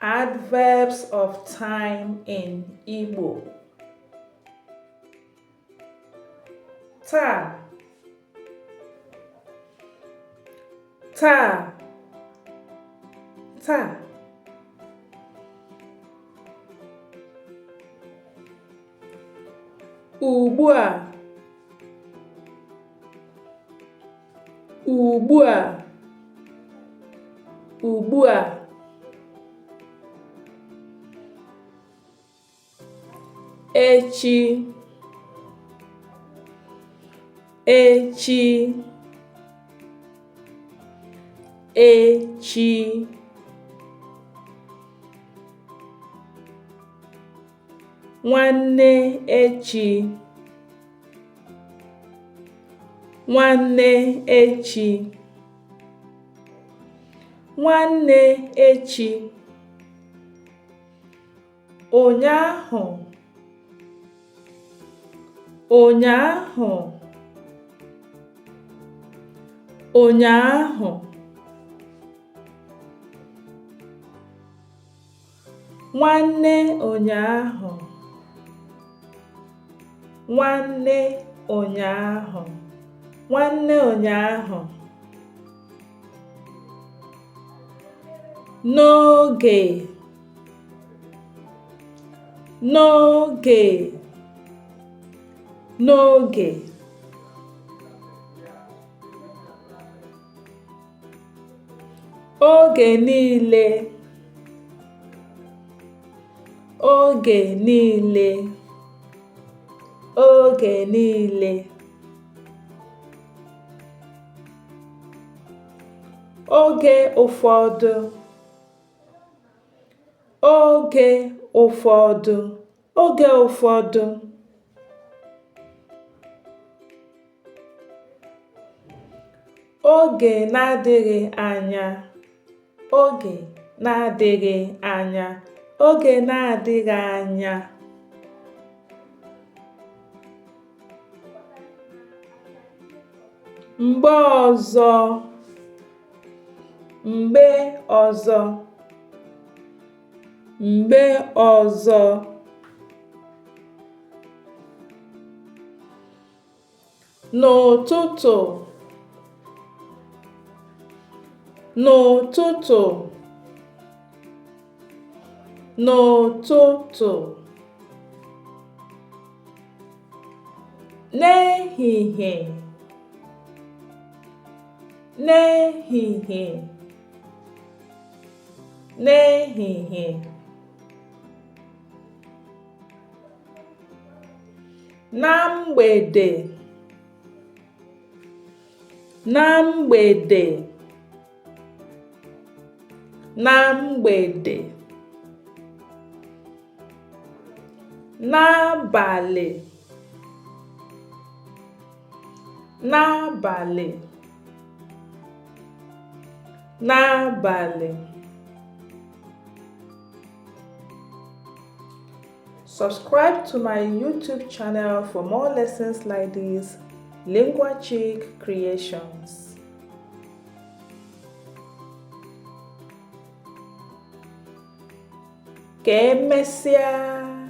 Adverbs of time in Igbo. Taa, taa, taa. Ugbu a, ugbu a, ugbu a. Echi, echi, echi. Nwanne echi, nwanne echi, nwanne echi. Ụnyaahụ, ụnyaahụ, ụnyaahụ. Nwanne ụnyaahụ, nwanne ụnyaahụ, nwanne ụnyaahụ. N'oge, n'oge, n'oge. Oge niile, oge niile, oge niile. Oge ụfọdụ, oge ụfọdụ, oge ụfọdụ. Oge na-adịghị anya, oge na-adịghị anya, oge na-adịghị anya. Mgbe ọzọ, mgbe ọzọ, mgbe ọzọ. N'ụtụtụ, n'ụtụtụ, n'ụtụtụ. N'ehihie, n'ehihie, n'ehihie. Na mgbede, na mgbede, na mgbede. N'abalị, n'abalị, n'abalị. Subscribe to my YouTube channel for more lessons like this, Linguachic Creations. Ka emesịa!